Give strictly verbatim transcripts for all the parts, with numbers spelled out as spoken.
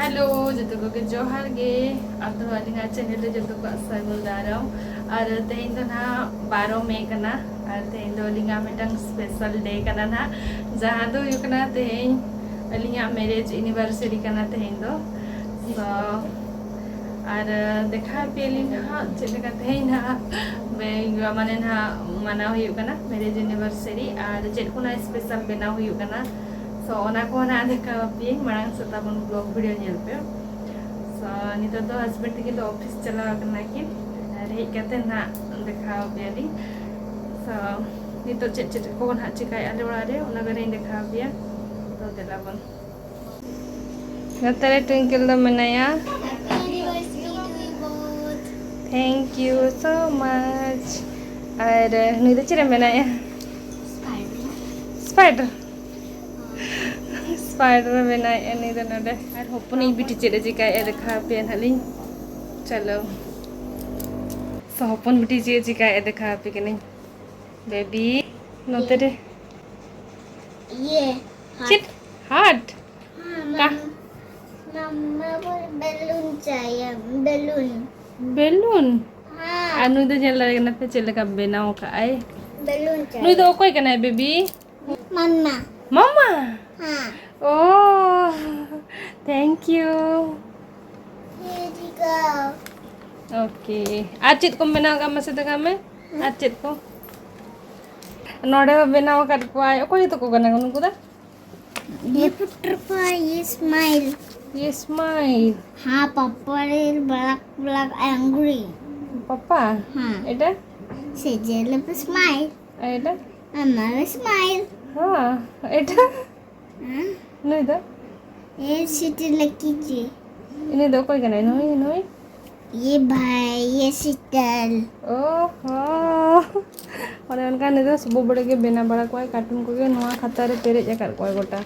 Hello, ᱡᱚᱛᱚ ᱠᱚᱜᱮ ᱡᱚᱦᱟᱨ ᱜᱮ᱾ ᱟᱫᱚ ᱟᱹᱞᱤᱧᱟᱜ ᱪᱮᱱᱮᱞ ᱨᱮ ᱡᱚᱛᱚ ᱠᱚᱣᱟᱜ ᱥᱟᱹᱜᱩᱱ ᱫᱟᱨᱟᱢ᱾ ᱟᱨ ᱛᱮᱦᱮᱧ ᱫᱚ ᱱᱟᱦᱟᱜ ᱵᱟᱨᱚ ᱢᱮ ᱠᱟᱱᱟ, ᱟᱨ ᱛᱮᱦᱮᱧ ᱫᱚ ᱟᱹᱞᱤᱧᱟᱜ ᱢᱤᱫᱴᱟᱝ ᱥᱯᱮᱥᱟᱞ ᱰᱮ ᱠᱟᱱᱟ ᱱᱟᱦᱟᱜ, ᱡᱟᱦᱟᱸ ᱫᱚ ᱦᱩᱭᱩᱜ ᱠᱟᱱᱟ ᱛᱮᱦᱮᱧ ᱟᱹᱞᱤᱧᱟᱜ ᱢᱮᱨᱮᱡᱽ ᱮᱱᱤᱵᱷᱟᱨᱥᱟᱨᱤ ᱠᱟᱱᱟ ᱛᱮᱦᱮᱧ ᱫᱚ᱾ ᱛᱚ ᱟᱨ ᱫᱮᱠᱷᱟᱣ ᱟᱯᱮᱭᱟᱞᱤᱧ ᱱᱟᱦᱟᱜ ᱪᱮᱫ ᱞᱮᱠᱟ ᱛᱮᱦᱮᱧ ᱱᱟᱦᱟᱜ ᱢᱟᱱᱮ ᱱᱟᱦᱟᱜ ᱢᱟᱱᱟᱣ ᱦᱩᱭᱩᱜ ᱠᱟᱱᱟ ᱢᱮᱨᱮᱡᱽ ᱮᱱᱤᱵᱷᱟᱨᱥᱟᱨᱤ, ᱟᱨ ᱪᱮᱫ ᱠᱚ ᱱᱟᱦᱟᱜ ᱥᱯᱮᱥᱟᱞ ᱵᱮᱱᱟᱣ ᱦᱩᱭᱩᱜ ᱠᱟᱱᱟ᱾ ᱛᱚ ᱚᱱᱟ ᱠᱚ ᱱᱟᱦᱟᱜ ᱫᱮᱠᱷᱟᱣ ᱟᱯᱮᱭᱟᱹᱧ, ᱢᱟᱲᱟᱝ ᱥᱮᱫ ᱛᱟᱵᱚᱱ ᱵᱞᱚᱜ ᱵᱷᱤᱰᱤᱭᱳ ᱧᱮᱞ ᱯᱮ᱾ ᱛᱚ ᱱᱤᱛᱚᱜ ᱫᱚ ᱦᱟᱥᱵᱮᱱᱰ ᱛᱟᱹᱠᱤᱱ ᱫᱚ ᱚᱯᱷᱤᱥ ᱪᱟᱞᱟᱣ ᱠᱟᱱᱟ ᱠᱤᱱ, ᱟᱨ ᱦᱮᱡ ᱠᱟᱛᱮ ᱱᱟᱦᱟᱜ ᱫᱮᱠᱷᱟᱣ ᱟᱯᱮᱭᱟᱞᱤᱧ᱾ ᱛᱚ ᱱᱤᱛᱚᱜ ᱪᱮᱫ ᱪᱮᱫ ᱠᱚ ᱱᱟᱦᱟᱜ ᱪᱤᱠᱟᱭᱮᱫᱼᱟ ᱞᱮ ᱚᱲᱟᱜ ᱨᱮ, ᱚᱱᱟ ᱠᱚ ᱱᱟᱦᱟᱜ ᱤᱧ ᱫᱮᱠᱷᱟᱣ ᱟᱯᱮᱭᱟ᱾ ᱛᱚ ᱫᱮᱞᱟ ᱵᱚᱱ᱾ ᱜᱟᱛᱮ ᱨᱮ ᱴᱩᱭᱤᱝᱠᱮᱞ ᱫᱚ ᱢᱮᱱᱟᱭᱟ᱾ Happy anniversary to you both. Thank you so much. ᱟᱨ ᱱᱩᱭ ᱫᱚ ᱪᱮᱫ ᱨᱮ ᱢᱮᱱᱟᱭᱟ? Spider. ᱥᱯᱟᱭᱰᱟᱨ᱾ ᱥᱯᱟᱭᱰᱟᱨ ᱮ ᱵᱮᱱᱟᱣᱮᱫᱼᱟ ᱱᱩᱭ ᱫᱚ ᱱᱚᱰᱮ᱾ ᱟᱨ ᱦᱚᱯᱚᱱᱤᱡ ᱵᱤᱴᱤ ᱪᱮᱫ ᱮ ᱪᱤᱠᱟᱭᱮᱫᱼᱟ ᱫᱮᱠᱷᱟᱣ ᱟᱯᱮᱭᱟ ᱱᱟᱦᱟᱜ ᱞᱤᱧ᱾ ᱪᱚᱞᱚ᱾ ᱥᱚ ᱦᱚᱯᱚᱱ ᱵᱤᱴᱤ ᱪᱮᱫ ᱮ ᱪᱤᱠᱟᱭᱮᱫᱼᱟ ᱫᱮᱠᱷᱟᱣ ᱟᱯᱮ ᱠᱟᱹᱱᱟᱹᱧ᱾ ᱵᱮᱵᱤ, ᱱᱚᱛᱮ ᱨᱮ᱾ ये ᱪᱮᱫ? ᱦᱟᱨᱴ᱾ हाँ, का? मम-, मम्मा बोल बैलून चाहिए, बैलून। ᱵᱮᱞᱩᱱ? हाँ। ᱟᱨ ᱱᱩᱭ ᱫᱚ ᱧᱮᱞ ᱫᱟᱲᱮᱭᱟᱜ ᱠᱟᱱᱟ ᱯᱮ ᱪᱮᱫ ᱞᱮᱠᱟ ᱵᱮᱱᱟᱣ ᱠᱟᱜᱼᱟᱭ? बैलून चाहिए। ᱱᱩᱭ ᱫᱚ ᱚᱠᱚᱭ ᱠᱟᱱᱟᱭ ᱵᱮᱵᱤ? मम्मा। हाँ। ᱳ, thank you। ये दिखाओ। OK, ᱟᱨ ᱪᱮᱫ ᱠᱚᱢ ᱵᱮᱱᱟᱣ ᱠᱟᱜᱼᱟ ᱢᱟᱥᱮ ᱫᱮᱠᱷᱟᱣ ᱢᱮ᱾ ᱟᱨ ᱪᱮᱫ ᱠᱚ? ᱱᱚᱰᱮ ᱦᱚᱸ ᱵᱮᱱᱟᱣ ᱟᱠᱟᱫ ᱠᱚᱣᱟᱭ᱾ ᱚᱠᱚᱭ ᱛᱟᱠᱚ ᱠᱟᱱᱟ ᱠᱚ ᱱᱩᱠᱩ ᱫᱚ? ये पुत्र का ये स्माइल। ये स्माइल। हाँ, पापा रे ब्लैक ब्लैक एंग्री। ᱯᱟᱯᱟ? ᱦᱮᱸ᱾ ᱮᱴᱟ? ᱥᱮ ᱡᱮᱞᱮᱯᱤ ᱥᱢᱟᱭᱤᱞ᱾ ᱮᱴᱟ? ᱟᱢᱟᱨ ᱥᱢᱟᱭᱤᱞ᱾ ᱦᱮᱸ, ᱮᱴᱟ? ᱦᱮᱸ᱾ ᱱᱩᱭ ᱫᱚ? ᱮ ᱥᱤᱴᱤ ᱞᱟᱹᱠᱤ ᱪᱮ᱾ ᱩᱱᱤ ᱫᱚ ᱚᱠᱚᱭ ᱠᱟᱱᱟᱭ? ᱱᱩᱭ, ᱱᱩᱭ? ये भाई, ये शीतल। ᱚ ᱦᱚᱸ᱾ ᱚᱱᱮ ᱚᱱᱠᱟ ᱱᱩᱭ ᱫᱚ ᱥᱚᱵᱚ ᱵᱮᱲᱟ ᱜᱮ ᱵᱮᱱᱟᱣ ᱵᱟᱲᱟ ᱠᱚᱣᱟᱭ ᱠᱟᱨᱴᱩᱱ ᱠᱚᱜᱮ, ᱱᱚᱣᱟ ᱠᱷᱟᱛᱟ ᱨᱮ ᱯᱮᱨᱮᱡ ᱟᱠᱟᱫ ᱠᱚᱣᱟᱭ ᱜᱚᱴᱟ᱾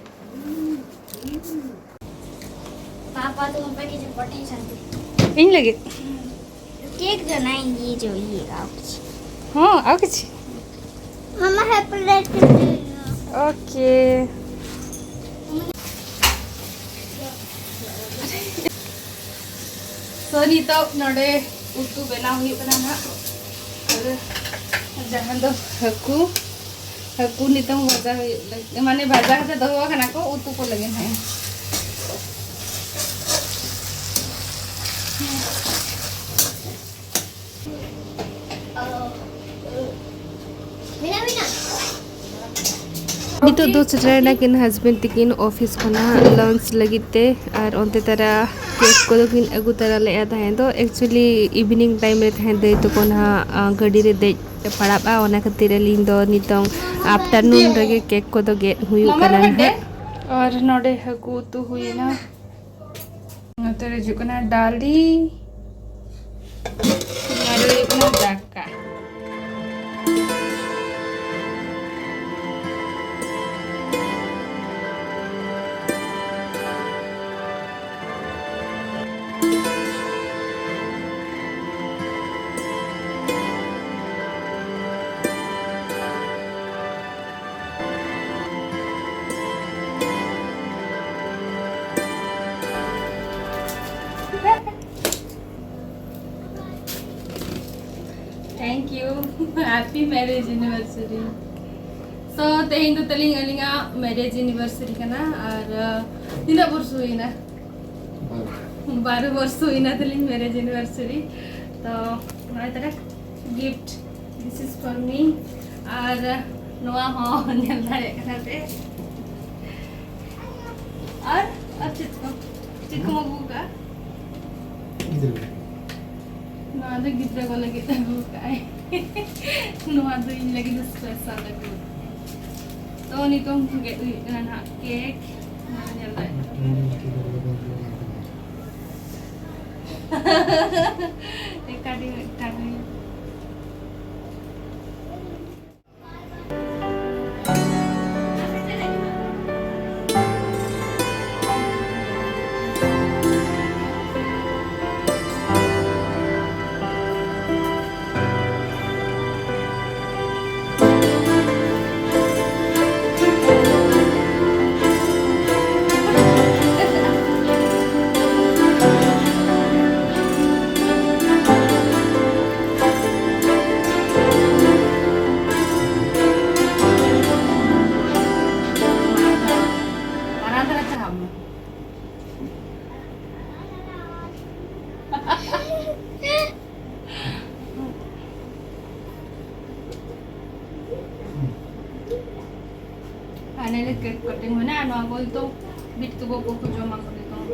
पापा तुम पे की चपाटी चाहती। ᱤᱧ ᱞᱟᱹᱜᱤᱫ? केक जो नहीं, ये जो, ये आओ कुछ। ᱦᱚᱸ, ᱟᱨ ᱠᱤᱪᱷᱤ? मम्मा है प्लेट। OK। ᱛᱚ, ᱱᱤᱛᱚᱜ ᱱᱚᱰᱮ ᱩᱛᱩ ᱵᱮᱱᱟᱣ ᱦᱩᱭᱩᱜ ᱠᱟᱱᱟ ᱱᱟᱦᱟᱜ᱾ ᱟᱨ ᱡᱟᱦᱟᱸ ᱫᱚ ᱦᱟᱹᱠᱩ, ᱦᱟᱹᱠᱩ ᱱᱤᱛᱚᱝ ᱵᱷᱟᱡᱟ ᱦᱩᱭᱩᱜ ᱞᱟᱹᱜᱤᱫ, ᱢᱟᱱᱮ ᱵᱷᱟᱡᱟ ᱠᱟᱛᱮ ᱫᱚᱦᱚ ᱟᱠᱟᱱᱟ ᱠᱚ, ᱩᱛᱩ ᱠᱚ ᱞᱟᱹᱜᱤᱫ ᱱᱟᱦᱟᱜ᱾ ᱱᱤᱛᱚᱜ ᱫᱚ ᱥᱮᱴᱮᱨ ᱮᱱᱟ ᱠᱤᱱ ᱦᱟᱥᱵᱮᱱᱰ ᱛᱟᱹᱠᱤᱱ ᱚᱯᱷᱤᱥ ᱠᱷᱚᱱᱟᱜ ᱞᱟᱧᱪ ᱞᱟᱹᱜᱤᱫ ᱛᱮ, ᱟᱨ ᱚᱱᱛᱮ ᱛᱟᱨᱟ ᱠᱮᱠ ᱠᱚᱫᱚ ᱠᱤᱱ ᱟᱹᱜᱩ ᱛᱟᱨᱟ ᱞᱮᱫᱼᱟ ᱛᱟᱦᱮᱸ ᱫᱚ᱾ ᱮᱠᱪᱩᱭᱮᱞᱤ ᱤᱵᱷᱤᱱᱤᱝ ᱴᱟᱭᱤᱢ ᱨᱮ ᱛᱟᱦᱮᱸ ᱫᱟᱹᱭ ᱛᱟᱠᱚ ᱱᱟᱦᱟᱜ, ᱟᱸ, ᱜᱟᱹᱰᱤ ᱨᱮ ᱫᱮᱡ ᱯᱟᱲᱟᱜᱼᱟ, ᱚᱱᱟ ᱠᱷᱟᱹᱛᱤᱨ ᱟᱹᱞᱤᱧ ᱫᱚ ᱱᱤᱛᱚᱝ ᱟᱯᱴᱟᱨᱱᱩᱱ ᱨᱮᱜᱮ ᱠᱮᱠ ᱠᱚᱫᱚ ᱜᱮᱫ ᱦᱩᱭᱩᱜ ᱠᱟᱱᱟ ᱱᱟᱦᱟᱜ᱾ ᱟᱨ ᱱᱚᱰᱮ ᱦᱟᱹᱠᱩ ᱩᱛᱩ ᱦᱩᱭᱮᱱᱟ᱾ ᱱᱚᱛᱮ ᱨᱮ ᱦᱤᱡᱩᱜ ᱠᱟᱱᱟ ᱰᱟᱞᱤ, ᱱᱚᱣᱟ ᱨᱮ ᱦᱩᱭᱩᱜ ᱠᱟᱱᱟ ᱫᱟᱠᱟ᱾ Thank you. Happy marriage anniversary. So, ᱛᱮᱦᱮᱧ ᱫᱚ ᱛᱟᱹᱞᱤᱧ ᱟᱹᱞᱤᱧᱟᱜ marriage anniversary ᱠᱟᱱᱟ᱾ ᱟᱨ, ᱟᱸ, ᱛᱤᱱᱟᱹᱜ ᱵᱚᱨᱥᱚ ᱦᱩᱭᱱᱟ? ᱵᱟᱨᱚ᱾ ᱵᱟᱨᱚ ᱵᱚᱨᱥᱚ ᱦᱩᱭᱱᱟ ᱛᱟᱹᱞᱤᱧ marriage anniversary᱾ ᱛᱚ, ᱱᱚᱜᱼᱚᱭ ᱛᱟᱦᱞᱮ gift, this is for me. ᱟᱨ ᱱᱚᱣᱟ ᱦᱚᱸ ᱧᱮᱞ ᱫᱟᱲᱮᱭᱟᱜ ᱠᱟᱱᱟ ᱯᱮ᱾ ᱟᱨ, ᱟᱨ ᱪᱮᱫ ᱠᱚ, ᱪᱮᱫ ᱠᱚᱢ ᱟᱹᱜᱩ ᱠᱟᱜᱼᱟ? ᱜᱤᱫᱽᱨᱟᱹ ᱠᱚ᱾ ᱱᱚᱣᱟ ᱫᱚ ᱜᱤᱫᱽᱨᱟᱹ ᱠᱚ ᱞᱟᱹᱜᱤᱫ ᱟᱹᱜᱩ ᱠᱟᱜᱼᱟᱭ᱾ ᱱᱚᱣᱟ ᱫᱚ ᱤᱧ ᱞᱟᱹᱜᱤᱫ ᱫᱚ special ᱟᱹᱜᱩ ᱠᱟᱜᱼᱟᱭ᱾ ᱛᱚ, ᱱᱤᱛᱚᱝ ᱜᱮᱫ ᱦᱩᱭᱩᱜ ᱠᱟᱱᱟ ᱱᱟᱦᱟᱜ ᱠᱮᱠ᱾ ᱱᱚᱣᱟ ᱧᱮᱞ ᱫᱟᱲᱮᱭᱟᱜ ᱠᱟᱱᱟ᱾ ᱮᱠᱟᱰᱤ ᱢᱤᱫᱴᱟᱝ ᱦᱩᱭᱩᱜ᱾ ᱠᱮᱠ ᱠᱟᱴᱤᱝ ᱦᱩᱭᱱᱟ, ᱟᱨ ᱱᱚᱣᱟ ᱠᱚ ᱱᱤᱛᱚᱜ ᱵᱤᱴᱤ ᱛᱟᱠᱚ ᱠᱚ ᱡᱚᱢᱟ ᱠᱚ ᱱᱤᱛᱚᱜ᱾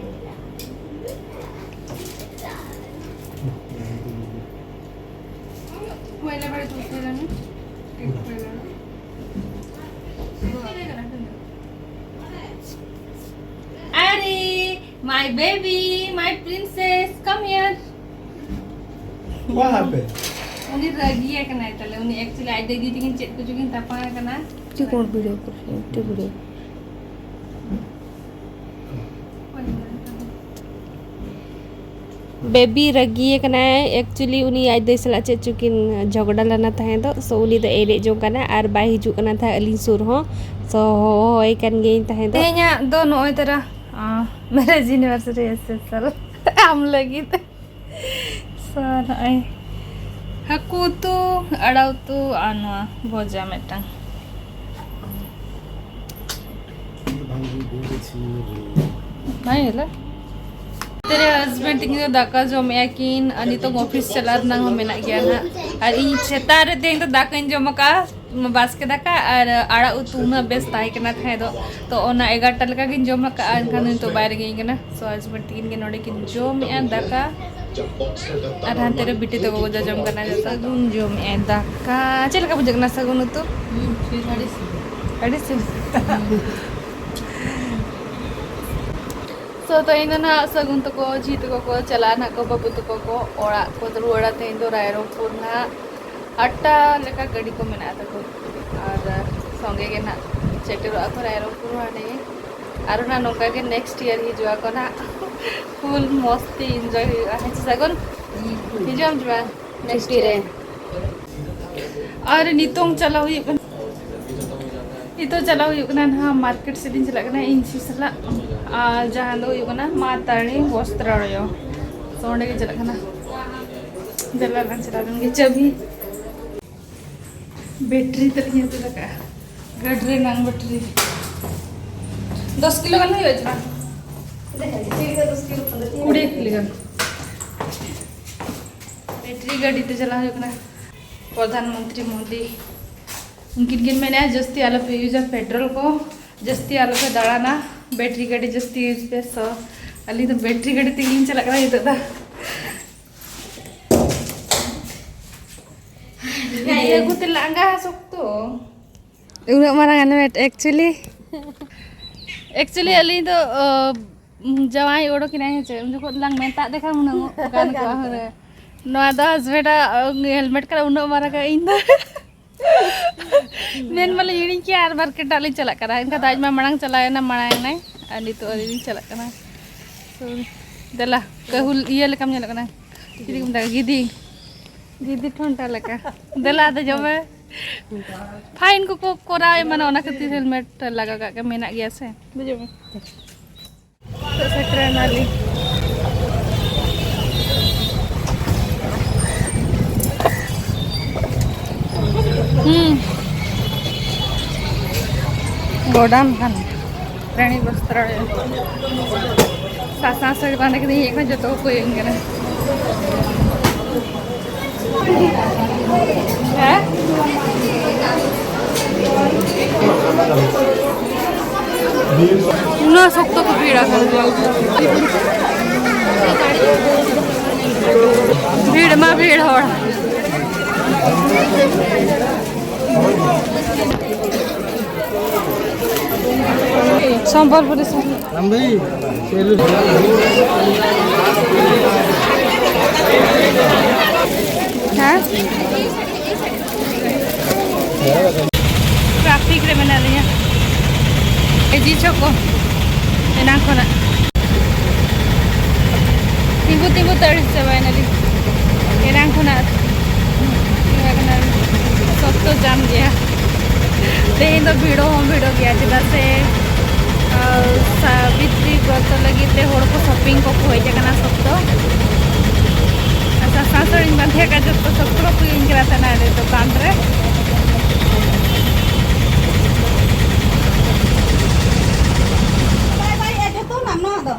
ᱯᱚᱭᱞᱟ ᱵᱟᱨ ᱫᱩᱥᱨᱟ ᱨᱟᱱ ᱠᱮᱠ ᱯᱚᱭᱞᱟ ᱨᱟᱱ। Ari, my baby, my princess, come here. What happened? ᱩᱱᱤ ᱨᱟᱹᱜᱤ ᱟᱠᱟᱱᱟᱭ ᱛᱟᱞᱮ᱾ ᱩᱱᱤ actually ᱟᱡ ᱫᱤᱫᱤ ᱛᱟᱹᱠᱤᱱ ᱪᱮᱫ ᱠᱚᱪᱚ ᱠᱤᱱ ᱛᱟᱯᱟᱢ ᱟᱠᱟᱱᱟ᱾ ᱪᱮᱫ ᱠᱚ video ᱠᱚᱨᱮ? ᱪᱮᱫ video? ᱵᱮᱵᱤ ᱨᱟᱹᱜᱤ ᱟᱠᱟᱱᱟᱭ᱾ Actually ᱩᱱᱤ ᱟᱡ ᱫᱟᱹᱭ ᱥᱟᱞᱟᱜ ᱪᱮᱫ ᱪᱚ ᱠᱤᱱ ᱡᱷᱚᱜᱽᱲᱟ ᱞᱮᱱᱟ ᱛᱟᱦᱮᱸ ᱫᱚ, so ᱩᱱᱤ ᱫᱚ ᱮᱱᱮᱡ ᱡᱚᱝ ᱠᱟᱱᱟ ᱟᱨ ᱵᱟᱭ ᱦᱤᱡᱩᱜ ᱠᱟᱱᱟ ᱛᱟᱦᱮᱸ ᱟᱹᱞᱤᱧ ᱥᱩᱨ ᱦᱚᱸ᱾ So ᱦᱚᱦᱚᱭ ᱠᱟᱱ ᱜᱤᱭᱟᱹᱧ ᱛᱟᱦᱮᱸ ᱫᱚ᱾ ᱛᱮᱦᱮᱧᱟᱜ ᱫᱚ ᱱᱚᱜᱼᱚᱭ ᱛᱟᱨᱟ, ᱟᱸ, marriage anniversary special ᱟᱢ ᱞᱟᱹᱜᱤᱫ᱾ So ᱱᱚᱜᱼᱚᱭ ᱦᱟᱹᱠᱩ ᱩᱛᱩ, ᱟᱲᱟᱜ ᱩᱛᱩ ᱟᱨ ᱱᱚᱣᱟ ᱵᱷᱚᱡᱟ ᱢᱤᱫᱴᱟᱝ᱾ ᱵᱟᱝ ᱦᱩᱭᱩᱜᱼᱟ᱾ ᱛᱮᱨᱮ husband ᱛᱟᱹᱠᱤᱱ ᱫᱚ ᱫᱟᱠᱟ ᱡᱚᱢᱮᱜᱼᱟ ᱠᱤᱱ, ᱟᱨ ᱱᱤᱛᱚᱝ office ᱪᱟᱞᱟᱜ ᱨᱮᱱᱟᱜ ᱦᱚᱸ ᱢᱮᱱᱟᱜ ᱜᱮᱭᱟ ᱱᱟᱦᱟᱜ᱾ ᱟᱨ ᱤᱧ ᱥᱮᱛᱟᱜ ᱨᱮ ᱛᱮᱦᱮᱧ ᱫᱚ ᱫᱟᱠᱟᱧ ᱡᱚᱢ ᱟᱠᱟᱫᱼᱟ, ᱵᱟᱥᱠᱮ ᱫᱟᱠᱟ ᱟᱨ ᱟᱲᱟᱜ ᱩᱛᱩ ᱩᱱᱟᱹᱜ ᱵᱮᱥ ᱛᱟᱦᱮᱸ ᱠᱟᱱᱟ ᱛᱟᱦᱮᱸ ᱫᱚ, ᱛᱚ ᱚᱱᱟ ᱮᱜᱟᱨᱚᱴᱟ ᱞᱮᱠᱟ ᱜᱤᱧ ᱡᱚᱢ ᱟᱠᱟᱫᱼᱟ, ᱮᱱᱠᱷᱟᱱ ᱫᱚ ᱱᱤᱛᱚᱜ ᱵᱟᱭ ᱨᱮᱸᱜᱮᱡ ᱠᱟᱱᱟ᱾ So husband ᱛᱟᱹᱠᱤᱱ ᱜᱮ ᱱᱚᱰᱮ ᱠᱤᱱ ᱡᱚᱢᱮᱜᱼᱟ ᱫᱟᱠᱟ, ᱟᱨ ᱦᱟᱱᱛᱮ ᱨᱮ ᱵᱤᱴᱤ ᱛᱟᱠᱚ ᱠᱚ ᱡᱚᱡᱚᱢ ᱠᱟᱱᱟ᱾ ᱡᱚᱛᱚ ᱥᱟᱹᱜᱩᱱ ᱡᱚᱢᱮᱜᱼᱟᱭ ᱫᱟᱠᱟ᱾ ᱪᱮᱫ ᱞᱮᱠᱟ ᱵᱩᱡᱷᱟᱹᱜ ᱠᱟᱱᱟ ᱥᱟᱹᱜᱩᱱ ᱩᱛᱩ? ᱦᱩᱸ, ᱟᱹᱰᱤ ᱥᱤᱵᱤᱞ᱾ ᱟᱹᱰᱤ ᱥᱤᱵᱤᱞ᱾ So ᱛᱮᱦᱮᱧ ᱫᱚ ᱱᱟᱦᱟᱜ ᱥᱟᱹᱜᱩᱱ ᱛᱟᱠᱚ, ᱡᱷᱤ ᱛᱟᱠᱚ ᱠᱚ ᱪᱟᱞᱟᱜᱼᱟ ᱱᱟᱦᱟᱜ ᱠᱚ, ᱵᱟᱹᱵᱩ ᱛᱟᱠᱚ ᱠᱚ ᱚᱲᱟᱜ ᱠᱚ ᱨᱩᱣᱟᱹᱲᱟ ᱛᱮᱦᱮᱧ ᱫᱚ ᱨᱟᱭᱨᱚᱝᱯᱩᱨ ᱱᱟᱦᱟᱜ᱾ ᱟᱴᱴᱟ ᱞᱮᱠᱟ ᱜᱟᱹᱰᱤ ᱠᱚ ᱢᱮᱱᱟᱜ ᱛᱟᱠᱚ, ᱟᱨ ᱥᱚᱸᱜᱮ ᱜᱮ ᱱᱟᱦᱟᱜ ᱥᱮᱴᱮᱨᱚᱜᱼᱟ ᱠᱚ ᱨᱟᱭᱨᱚᱝᱯᱩᱨ ᱦᱟᱸᱰᱮ᱾ ᱟᱨ ᱚᱱᱟ ᱱᱚᱝᱠᱟ ᱜᱮ next year ᱦᱤᱡᱩᱜ ᱟᱠᱚ ᱱᱟᱦᱟᱜ, full ᱢᱚᱥᱛᱤ enjoy ᱦᱩᱭᱩᱜᱼᱟ᱾ ᱦᱮᱸ ᱥᱮ ᱥᱟᱹᱜᱩᱱ? ᱦᱤᱡᱩᱜ ᱟᱢ ᱪᱮ ᱵᱟᱝ next ᱪᱷᱩᱴᱤ ᱨᱮ? Year? ᱟᱨ ᱱᱤᱛᱚᱝ ᱪᱟᱞᱟᱣ ᱦᱩᱭᱩᱜ ᱠᱟᱱᱟ, ᱱᱤᱛᱚᱝ ᱪᱟᱞᱟᱣ ᱦᱩᱭᱩᱜ ᱠᱟᱱᱟ ᱱᱟᱦᱟᱜ, market ᱥᱮᱫ ᱤᱧ ᱪᱟᱞᱟᱜ ᱠᱟᱱᱟ ᱤᱧ ᱡᱷᱤ ᱥᱟᱞᱟᱜ, ᱟᱨ ᱡᱟᱦᱟᱸ ᱫᱚ ᱦᱩᱭᱩᱜ ᱠᱟᱱᱟ ᱢᱟ ᱛᱟᱨᱤ ᱵᱚᱥᱛᱨᱟᱞᱚᱭ, ᱛᱚ ᱚᱸᱰᱮ ᱜᱮ ᱪᱟᱞᱟᱜ ᱠᱟᱱᱟ᱾ ᱫᱮᱞᱟ ᱞᱟᱝ ᱪᱟᱞᱟᱣ ᱞᱮᱱ ᱜᱮ᱾ ᱪᱟᱹᱵᱤ ᱵᱮᱴᱨᱤ ᱛᱟᱹᱞᱤᱧ ᱟᱹᱜᱩ ᱟᱠᱟᱫᱼᱟ, ᱜᱟᱹᱰᱤ ᱨᱮᱱᱟᱝ ᱵᱮᱴᱨᱤ ᱫᱚᱥ ᱠᱤᱞᱳ ᱜᱟᱱ ᱦᱩᱭᱩᱜᱼᱟ ᱪᱮ ᱵᱟᱝ? ᱠᱩᱲᱤ ᱠᱤᱞᱳ ᱜᱟᱱ᱾ ᱵᱮᱴᱨᱤ ᱜᱟᱹᱰᱤ ᱛᱮ ᱪᱟᱞᱟᱣ ᱦᱩᱭᱩᱜ ᱠᱟᱱᱟ᱾ ᱯᱨᱚᱫᱷᱟᱱ ᱢᱚᱱᱛᱨᱤ ᱢᱳᱫᱤ ᱩᱱᱠᱤᱱ ᱠᱤᱱ ᱢᱮᱱᱮᱫᱼᱟ, ᱡᱟᱹᱥᱛᱤ ᱟᱞᱚᱯᱮ ᱤᱭᱩᱡᱟ ᱯᱮᱴᱨᱳᱞ ᱠᱚ, ᱡᱟᱹᱥᱛᱤ ᱟᱞᱚᱯᱮ ᱫᱟᱬᱟᱱᱟ, ᱵᱮᱴᱨᱤ ᱜᱟᱹᱰᱤ ᱡᱟᱹᱥᱛᱤ ᱤᱭᱩᱡᱽ ᱯᱮ᱾ ᱥᱚ ᱟᱹᱞᱤᱧ ᱫᱚ ᱵᱮᱴᱨᱤ ᱜᱟᱹᱰᱤ ᱛᱮᱜᱮᱞᱤᱧ ᱪᱟᱞᱟᱜ ᱠᱟᱱᱟ ᱱᱤᱛᱚᱜ ᱫᱚ᱾ ᱜᱟᱹᱰᱤ ᱟᱹᱜᱩ ᱛᱮ ᱞᱟᱸᱜᱟ ᱥᱚᱠᱛᱚ᱾ ᱩᱱᱟᱹᱜ ᱢᱟᱨᱟᱝ ᱦᱮᱞᱢᱮᱴ, actually, actually ᱟᱹᱞᱤᱧ ᱫᱚ, ᱚ, ᱡᱟᱶᱟᱭ ᱚᱰᱚᱠ ᱮᱱᱟᱭ ᱦᱮᱸ ᱪᱮ, ᱩᱱ ᱡᱚᱠᱷᱚᱱ ᱞᱟᱝ ᱢᱮᱛᱟᱜ ᱫᱮᱠᱷᱟᱱ ᱦᱩᱱᱟᱹᱝ ᱜᱟᱱ ᱠᱚᱜᱼᱟ ᱦᱩᱱᱟᱹᱝ᱾ ᱱᱚᱣᱟ ᱫᱚ ᱦᱟᱥᱵᱮᱱᱰᱟᱜ ᱦᱮᱞᱢᱮᱴ ᱠᱟᱱᱟ, ᱩᱱᱟᱹᱜ ᱢᱟᱨᱟᱝ ᱤᱧ ᱫᱚ ᱢᱮᱱ ᱢᱟᱞᱤᱧ ᱦᱤᱲᱤᱧ ᱠᱮᱜᱼᱟ, ᱟᱨ ᱢᱟᱨᱠᱮᱴ ᱦᱟᱸᱜ ᱞᱤᱧ ᱪᱟᱞᱟᱜ ᱠᱟᱱᱟ᱾ ᱮᱱᱠᱷᱟᱱ ᱫᱚ ᱟᱡ ᱢᱟ ᱢᱟᱲᱟᱝ ᱪᱟᱞᱟᱣ ᱮᱱᱟ, ᱢᱟᱲᱟᱝ ᱮᱱᱟᱭ, ᱟᱨ ᱱᱤᱛᱚᱜ ᱟᱹᱞᱤᱧ ᱞᱤᱧ ᱪᱟᱞᱟᱜ ᱠᱟᱱᱟ᱾ So, ᱫᱮᱞᱟ, ᱠᱟᱹᱦᱩᱞ ᱤᱭᱟᱹ ᱞᱮᱠᱟᱢ ᱧᱮᱞᱚᱜ ᱠᱟᱱᱟ, ᱪᱤᱞᱤ ᱠᱚ ᱢᱮᱛᱟᱜᱼᱟ, ᱜᱤᱫᱤ, ᱜᱤᱫᱤ ᱴᱷᱚᱱᱴᱟ ᱞᱮᱠᱟ᱾ ᱫᱮᱞᱟ, ᱫᱮᱡᱚᱜ ᱢᱮ᱾ ᱯᱷᱟᱭᱤᱱ ᱠᱚᱠᱚ ᱠᱚᱨᱟᱣ ᱮ, ᱢᱟᱱᱮ ᱚᱱᱟ ᱠᱷᱟᱹᱛᱤᱨ ᱦᱮᱞᱢᱮᱴ ᱞᱟᱜᱟᱣ ᱠᱟᱜ ᱜᱮ ᱢᱮᱱᱟᱜ ᱜᱮᱭᱟ ᱥᱮ, ᱵᱩᱡᱷᱟᱹᱣ ᱢᱮ᱾ ᱱᱤᱛᱚᱜ ᱥᱮᱴᱮᱨ ᱮᱱᱟᱞᱤᱧ᱾ ᱦᱩᱸ᱾ ᱜᱚᱰᱟᱢ ᱠᱟᱱᱟ᱾ ᱨᱟᱱᱤ ᱵᱚᱥᱛᱨᱟᱞᱚᱭ᱾ ᱥᱟᱥᱟᱝ ᱥᱟᱹᱲᱤ ᱵᱟᱸᱫᱮ ᱠᱟᱛᱮ ᱦᱮᱡ ᱠᱟᱱᱟ, ᱡᱚᱛᱚ ᱠᱚ ᱠᱚᱭᱚᱜ ᱤᱧ ᱠᱟᱱᱟ᱾ ᱦᱮᱸ? ᱩᱱᱟᱹᱜ ᱥᱚᱠᱛᱚ ᱠᱚ ᱵᱷᱤᱲ ᱟᱠᱟᱱᱟ᱾ ᱵᱷᱤᱲ ᱢᱟ ᱵᱷᱤᱲ ᱦᱚᱲ᱾ ᱥᱚᱢᱵᱚᱞᱯᱩᱨᱤ ᱥᱟᱹᱲᱤ᱾ ᱦᱮᱸ? ᱴᱨᱟᱯᱷᱤᱠ ᱨᱮ ᱢᱮᱱᱟᱜ ᱞᱤᱧᱟ᱾ ᱮᱡᱤ ᱪᱷᱚᱠᱚ ᱮᱱᱟᱝ ᱠᱷᱚᱱᱟᱜ ᱛᱤᱸᱜᱩ ᱛᱤᱸᱜᱩ ᱛᱮ ᱟᱹᱲᱤᱥ ᱪᱟᱵᱟᱭᱮᱱᱟᱞᱤᱧ᱾ ᱮᱱᱟᱝ ᱠᱷᱚᱱᱟᱜ ᱛᱤᱸᱜᱩ ᱟᱠᱟᱱᱟ᱾ ᱥᱚᱠᱛᱚ ᱡᱟᱢ ᱜᱮᱭᱟ᱾ ᱛᱮᱦᱮᱧ ᱫᱚ ᱵᱷᱤᱲᱚ ᱦᱚᱸ ᱵᱷᱤᱲᱚ ᱜᱮᱭᱟ, ᱪᱮᱫᱟᱜ ᱥᱮ, ᱟᱨ ᱥᱟᱵᱤᱛᱨᱤ ᱵᱨᱚᱛᱚ ᱞᱟᱹᱜᱤᱫ ᱛᱮ ᱦᱚᱲ ᱠᱚ ᱥᱚᱯᱤᱝ ᱠᱚᱠᱚ ᱦᱮᱡ ᱟᱠᱟᱱᱟ ᱥᱚᱠᱛᱚ᱾ ᱟᱨ ᱥᱟᱥᱟᱝ ᱥᱟᱹᱲᱤᱧ ᱵᱟᱸᱫᱮ ᱟᱠᱟᱫ, ᱡᱚᱛᱚ ᱥᱚᱠᱛᱚ ᱠᱚ ᱠᱤᱨᱤᱧ ᱠᱟᱫᱟ ᱛᱟᱦᱮᱱᱟ ᱚᱸᱰᱮ ᱫᱚᱠᱟᱱ ᱨᱮ᱾ ᱵᱟᱭ ᱵᱟᱭ ᱮ ᱡᱚᱛᱚᱱᱟᱜ ᱱᱚᱣᱟ ᱫᱚ᱾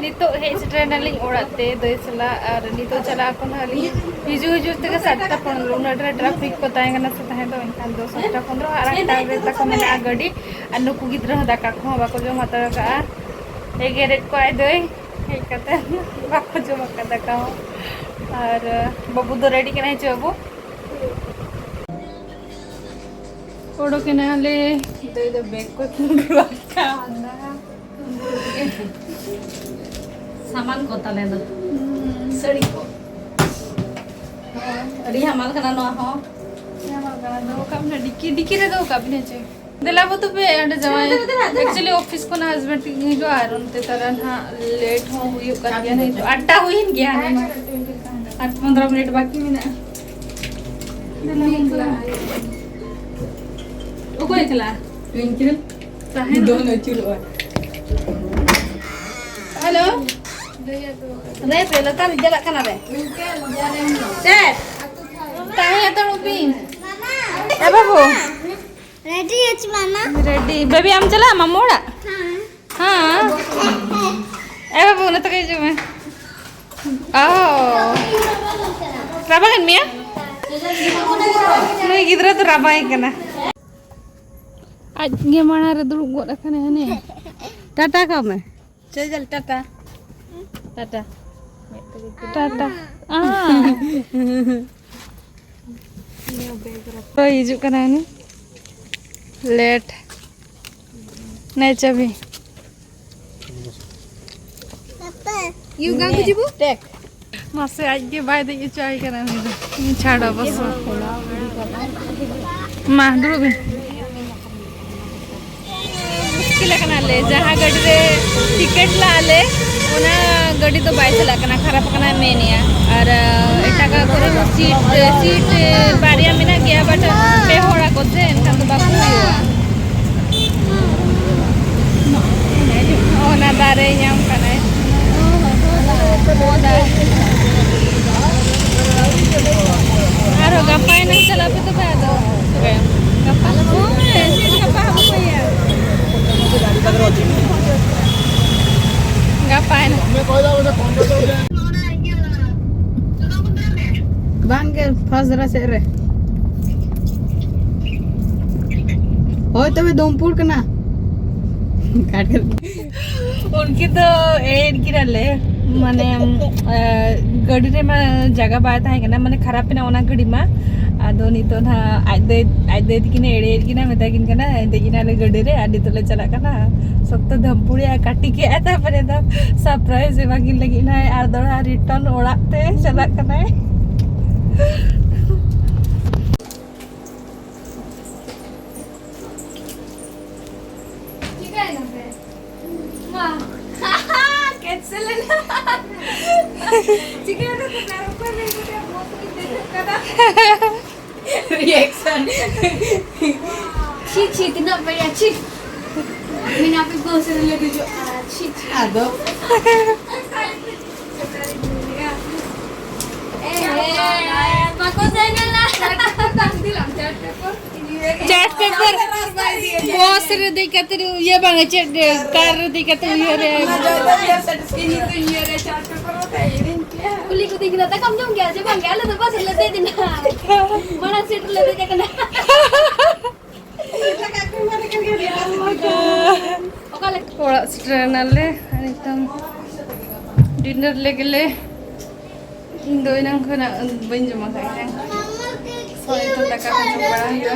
ᱱᱤᱛᱚᱜ ᱦᱮᱡ ᱥᱮᱴᱮᱨ ᱮᱱᱟᱞᱤᱧ ᱚᱲᱟᱜ ᱛᱮ ᱫᱟᱹᱭ ᱥᱟᱞᱟᱜ, ᱟᱨ ᱱᱤᱛᱚᱜ ᱪᱟᱞᱟᱜ ᱟᱠᱚ ᱱᱟᱦᱟᱜ ᱞᱤᱧ᱾ ᱦᱤᱡᱩᱜ ᱦᱤᱡᱩᱜ ᱛᱮᱜᱮ ᱥᱟᱛᱴᱟ ᱯᱚᱱᱨᱚ, ᱩᱱᱟᱹᱜ ᱰᱷᱮᱨ ᱴᱨᱟᱯᱷᱤᱠ ᱠᱚ ᱛᱟᱦᱮᱸ ᱠᱟᱱᱟ ᱥᱮ ᱛᱟᱦᱮᱸ ᱫᱚ, ᱮᱱᱠᱷᱟᱱ ᱫᱚ ᱥᱟᱛᱴᱟ ᱯᱚᱱᱨᱚ ᱟᱨ ᱟᱴᱴᱟ ᱨᱮ ᱛᱟᱠᱚ ᱢᱮᱱᱟᱜᱼᱟ ᱜᱟᱹᱰᱤ᱾ ᱟᱨ ᱱᱩᱠᱩ ᱜᱤᱫᱽᱨᱟᱹ ᱦᱚᱸ ᱫᱟᱠᱟ ᱠᱚᱦᱚᱸ ᱵᱟᱠᱚ ᱡᱚᱢ ᱦᱟᱛᱟᱲ ᱠᱟᱜᱼᱟ, ᱮᱜᱮᱨᱮᱫ ᱠᱚᱣᱟᱭ ᱫᱟᱹᱭ᱾ ᱦᱮᱡ ᱠᱟᱛᱮ ᱵᱟᱠᱚ ᱡᱚᱢ ᱟᱠᱟᱫ ᱫᱟᱠᱟ ᱦᱚᱸ᱾ ᱟᱨ ᱵᱟᱹᱵᱩ ᱫᱚ ᱨᱮᱰᱤ ᱠᱟᱱᱟᱭ ᱪᱚ ᱵᱟᱹᱵᱩ᱾ ᱚᱰᱚᱠᱮᱱᱟᱞᱮ, ᱫᱟᱹᱭ ᱫᱚ ᱵᱮᱜᱽ ᱠᱚ ᱛᱩᱞ ᱨᱩᱣᱟᱹᱲ ᱠᱟᱣᱱᱟ᱾ ᱥᱟᱢᱟᱱ ᱠᱚ ᱛᱟᱞᱮ ᱫᱚ᱾ ᱥᱟᱹᱲᱤ ᱠᱚ᱾ ᱟᱹᱰᱤ ᱦᱟᱢᱟᱞ ᱠᱟᱱᱟ ᱱᱚᱣᱟ ᱦᱚᱸ᱾ ᱦᱟᱢᱟᱞ ᱠᱟᱱᱟ, ᱫᱚᱦᱚ ᱠᱟᱜ ᱢᱮ, ᱰᱤᱠᱤ, ᱰᱤᱠᱤ ᱨᱮ ᱫᱚᱦᱚ ᱠᱟᱜ ᱵᱤᱱ ᱦᱮᱸ ᱪᱮ᱾ ᱫᱮᱞᱟ ᱵᱚ ᱛᱚᱵᱮ ᱚᱸᱰᱮ ᱡᱟᱶᱟᱭ᱾ ᱫᱮᱞᱟ, ᱫᱮᱞᱟ, ᱫᱮᱞᱟ᱾ Actually, office ᱠᱷᱚᱱᱟᱜ husband ᱛᱤᱠᱤᱱ ᱦᱤᱡᱩᱜᱼᱟ ᱟᱨ ᱚᱱᱛᱮ ᱛᱟᱨᱟ ᱱᱟᱦᱟᱜ late ᱦᱚᱸ ᱦᱩᱭᱩᱜ ᱠᱟᱱ ᱜᱮᱭᱟ, ᱱᱤᱛᱚᱜ ᱟᱴᱴᱟ ᱦᱩᱭᱮᱱ ᱜᱮᱭᱟ, ᱦᱟᱱᱮ ᱢᱟ᱾ ᱟᱨ ᱯᱚᱱᱫᱽᱨᱚ ᱢᱤᱱᱤᱴ ᱵᱟᱹᱠᱤ ᱢᱮᱱᱟᱜᱼᱟ᱾ ᱫᱮᱞᱟ ᱵᱚ ᱛᱚᱵᱮ᱾ ᱚᱠᱚᱭ ᱮᱠᱞᱟ? ᱛᱟᱦᱮᱱ᱾ ᱫᱚᱱ ᱟᱹᱪᱩᱨᱚᱜᱼᱟ᱾ Hello᱾ ᱨᱮ ᱯᱮ ᱞᱟᱛᱟᱨ ᱪᱟᱞᱟᱜ ᱠᱟᱱᱟ ᱨᱮ᱾ ᱪᱮᱫ? ᱛᱟᱦᱮᱸ ᱦᱟᱛᱟᱲᱚᱜ ᱵᱤᱱ᱾ ᱮ ᱵᱟᱹᱵᱩ᱾ ᱨᱮᱰᱤ ᱟᱪᱷᱮ ᱢᱟᱢᱟ᱾ ᱨᱮᱰᱤ᱾ ᱵᱮᱵᱤ, ᱟᱢ ᱪᱟᱞᱟᱜ ᱟᱢ ᱢᱟᱢᱩ ᱚᱲᱟᱜ? ᱦᱮᱸ᱾ ᱮ ᱵᱟᱹᱵᱩ, ᱱᱚᱛᱮ ᱠᱚ ᱦᱤᱡᱩᱜ ᱢᱮ᱾ ᱚ᱾ ᱨᱟᱵᱟᱝ ᱮᱫ ᱢᱮᱭᱟ? ᱱᱩᱭ ᱜᱤᱫᱽᱨᱟᱹ ᱫᱚ ᱨᱟᱵᱟᱝ ᱮ ᱠᱟᱱᱟ᱾ ᱟᱡ ᱜᱮ ᱢᱟᱲᱟᱝ ᱨᱮ ᱫᱩᱲᱩᱵ ᱜᱚᱫ ᱟᱠᱟᱱᱟᱭ ᱦᱟᱱᱮ᱾ ᱴᱟᱴᱟ ᱠᱟᱜ ᱢᱮ᱾ ᱥᱮᱡᱟᱞ ᱴᱟᱴᱟ᱾ ᱴᱟᱴᱟ᱾ ᱴᱟᱴᱟ᱾ ᱟᱦᱟ᱾ ᱦᱳᱭ, ᱦᱤᱡᱩᱜ ᱠᱟᱱᱟᱭ ᱩᱱᱤ᱾ Late᱾ ᱱᱮ ᱪᱟᱹᱵᱤ᱾ ᱤᱭᱩ ᱜᱟᱝ ᱠᱚ ᱡᱤᱵᱩ? ᱴᱮᱠ᱾ ᱢᱟᱥᱮ, ᱟᱡ ᱜᱮ ᱵᱟᱭ ᱫᱮᱡ ᱦᱚᱪᱚ ᱟᱭ ᱠᱟᱱᱟ ᱩᱱᱤ ᱫᱚ᱾ ᱤᱧ ᱪᱷᱟᱲ ᱚᱵᱚᱥᱥᱚ᱾ ᱢᱟ, ᱫᱩᱲᱩᱵ ᱵᱤᱱ᱾ ᱢᱩᱥᱠᱤᱞ ᱟᱠᱟᱱᱟᱞᱮ, ᱡᱟᱦᱟᱸ ᱜᱟᱹᱰᱤ ᱨᱮ ᱴᱤᱠᱤᱴ ᱞᱟᱜᱼᱟ ᱞᱮ, ᱚᱱᱟ ᱜᱟᱹᱰᱤ ᱫᱚ ᱵᱟᱭ ᱪᱟᱞᱟᱜ ᱠᱟᱱᱟ, ᱠᱷᱟᱨᱟᱯ ᱟᱠᱟᱱᱟ ᱢᱮᱱᱮᱜᱼᱟ᱾ ᱟᱨ, ᱮᱴᱟᱜᱟᱜ ᱠᱚᱨᱮ ᱦᱚᱸ ᱥᱤᱴ, ᱥᱤᱴ ᱵᱟᱨᱭᱟ ᱢᱮᱱᱟᱜ ᱜᱮᱭᱟ, but ᱯᱮ ᱦᱚᱲ ᱟᱠᱚ ᱥᱮ, ᱮᱱᱠᱷᱟᱱ ᱫᱚ ᱵᱟᱠᱚ ᱦᱩᱭᱩᱜᱼᱟ᱾ ᱚᱱᱟ ᱫᱟᱨᱮ ᱧᱟᱢ ᱠᱟᱱᱟᱭ᱾ ᱟᱨᱦᱚᱸ ᱜᱟᱯᱟ ᱮᱱᱟᱝ ᱪᱟᱞᱟᱜ ᱯᱮ ᱛᱚᱵᱮ ᱟᱫᱚ᱾ ᱜᱟᱯᱟ ᱦᱚᱸ ᱜᱟᱯᱟ ᱦᱚᱸ ᱵᱟᱠᱚ ᱤᱭᱟᱹ᱾ ᱜᱟᱯᱟ ᱮᱱᱟᱝ᱾ ᱵᱟᱝ ᱜᱮ, ᱯᱷᱟᱥ ᱫᱷᱟᱨᱟ ᱥᱮᱫ ᱨᱮ᱾ ᱦᱳᱭ, ᱛᱚᱵᱮ ᱫᱚᱢᱯᱩᱨ ᱠᱟᱱᱟ᱾ ᱩᱱᱠᱤᱱ ᱫᱚ ᱮᱲᱮᱭᱮᱫ ᱠᱤᱱᱟᱞᱮ, ᱢᱟᱱᱮ, ᱮ, ᱜᱟᱹᱰᱤ ᱨᱮᱢᱟ ᱡᱟᱭᱜᱟ ᱵᱟᱭ ᱛᱟᱦᱮᱸ ᱠᱟᱱᱟ, ᱢᱟᱱᱮ ᱠᱷᱟᱨᱟᱯ ᱮᱱᱟ ᱚᱱᱟ ᱜᱟᱹᱰᱤ ᱢᱟ᱾ ᱟᱫᱚ ᱱᱤᱛᱚᱜ ᱱᱟᱦᱟᱜ ᱟᱡ ᱫᱟᱹᱭ, ᱟᱡ ᱫᱟᱹᱭ ᱛᱟᱹᱠᱤᱱᱮ ᱮᱲᱮᱭᱮᱫ ᱠᱤᱱᱟ, ᱢᱮᱛᱟ ᱠᱤᱱ ᱠᱟᱱᱟ, "ᱫᱮᱡ ᱮᱱᱟᱞᱮ ᱜᱟᱹᱰᱤ ᱨᱮ ᱟᱨ ᱱᱤᱛᱚᱜ ᱞᱮ ᱪᱟᱞᱟᱜ ᱠᱟᱱᱟ᱾" ᱥᱚᱠᱛᱚ ᱫᱷᱟᱢᱯᱩᱲᱤ ᱟᱨ ᱠᱟᱹᱴᱤ ᱠᱮᱜᱼᱟ, ᱛᱟᱨᱯᱚᱨᱮ ᱫᱚ surprise ᱮᱢᱟ ᱠᱤᱱ ᱞᱟᱹᱜᱤᱫ ᱱᱟᱦᱟᱜ ᱟᱨ ᱫᱚᱲᱦᱟ return ᱚᱲᱟᱜ ᱛᱮ ᱪᱟᱞᱟᱜ ᱠᱟᱱᱟᱭ᱾ ᱪᱤᱠᱟᱹᱭᱮᱱᱟ ᱯᱮ? ᱢᱟ᱾ Cancel ᱮᱱᱟ᱾ ᱪᱤᱠᱟᱹᱭᱮᱱᱟ ᱯᱮ? ᱢᱮᱨᱚᱢ ᱠᱚ ᱞᱟᱹᱭ ᱠᱟᱛᱮ ᱵᱚᱥ ᱨᱤᱧ ᱫᱮᱡᱚᱜ ᱠᱟᱱᱟ᱾ Reaction. ᱪᱷᱤ, ᱪᱷᱤ, ᱛᱤᱱᱟᱹᱜ ᱵᱟᱹᱲᱤᱡ, ᱪᱷᱤ᱾ ᱢᱮᱱᱟ ᱯᱮ ᱵᱚᱥ ᱨᱮᱞᱮ ᱫᱮᱡᱚᱜ ᱠᱟᱱᱟ, ᱪᱷᱤ, ᱪᱷᱤ᱾ ᱟᱫᱚ? ᱮ, ᱮ, ᱵᱟᱠᱚ ᱥᱮᱱ ᱞᱮᱱᱟ᱾ Chart paper. Chart paper. Bose ᱨᱮ ᱫᱮᱡ ᱠᱟᱛᱮ ᱤᱭᱟᱹ ᱵᱟᱝ, ᱪᱮᱫ ᱠᱟᱨ ᱨᱮ ᱫᱮᱡ ᱠᱟᱛᱮ ᱩᱭᱦᱟᱹᱨ ᱨᱮ᱾ ᱠᱩᱞᱤ ᱠᱚ ᱛᱤᱧ ᱠᱟᱱᱟ, "ᱫᱟᱠᱟᱢ ᱡᱚᱢ ᱠᱮᱜᱼᱟ ᱪᱮ ᱵᱟᱝ ᱜᱮ?" ᱟᱞᱮ ᱫᱚ ᱵᱟᱥ ᱨᱮᱞᱮ ᱫᱮᱡ ᱮᱱᱟ᱾ ᱢᱟᱲᱟᱝ seat ᱨᱮᱞᱮ ᱫᱮᱡ ᱟᱠᱟᱱᱟ᱾ ᱚᱠᱟ ᱞᱮᱠᱟ? ᱚᱲᱟᱜ ᱥᱮᱴᱮᱨ ᱮᱱᱟᱞᱮ᱾ ᱱᱤᱛᱚᱝ dinner ᱞᱟᱹᱜᱤᱫ ᱞᱮ, ᱤᱧ ᱫᱚ ᱮᱱᱟᱝ ᱠᱷᱚᱱᱟᱜ ᱵᱟᱹᱧ ᱡᱚᱢ ᱟᱠᱟᱫᱼᱟ᱾ ᱮᱱᱟᱝ ᱦᱳᱭ, ᱱᱤᱛᱚᱝ ᱫᱟᱠᱟ ᱠᱚ ᱡᱚᱢ ᱵᱟᱲᱟ ᱦᱩᱭᱩᱜᱼᱟ᱾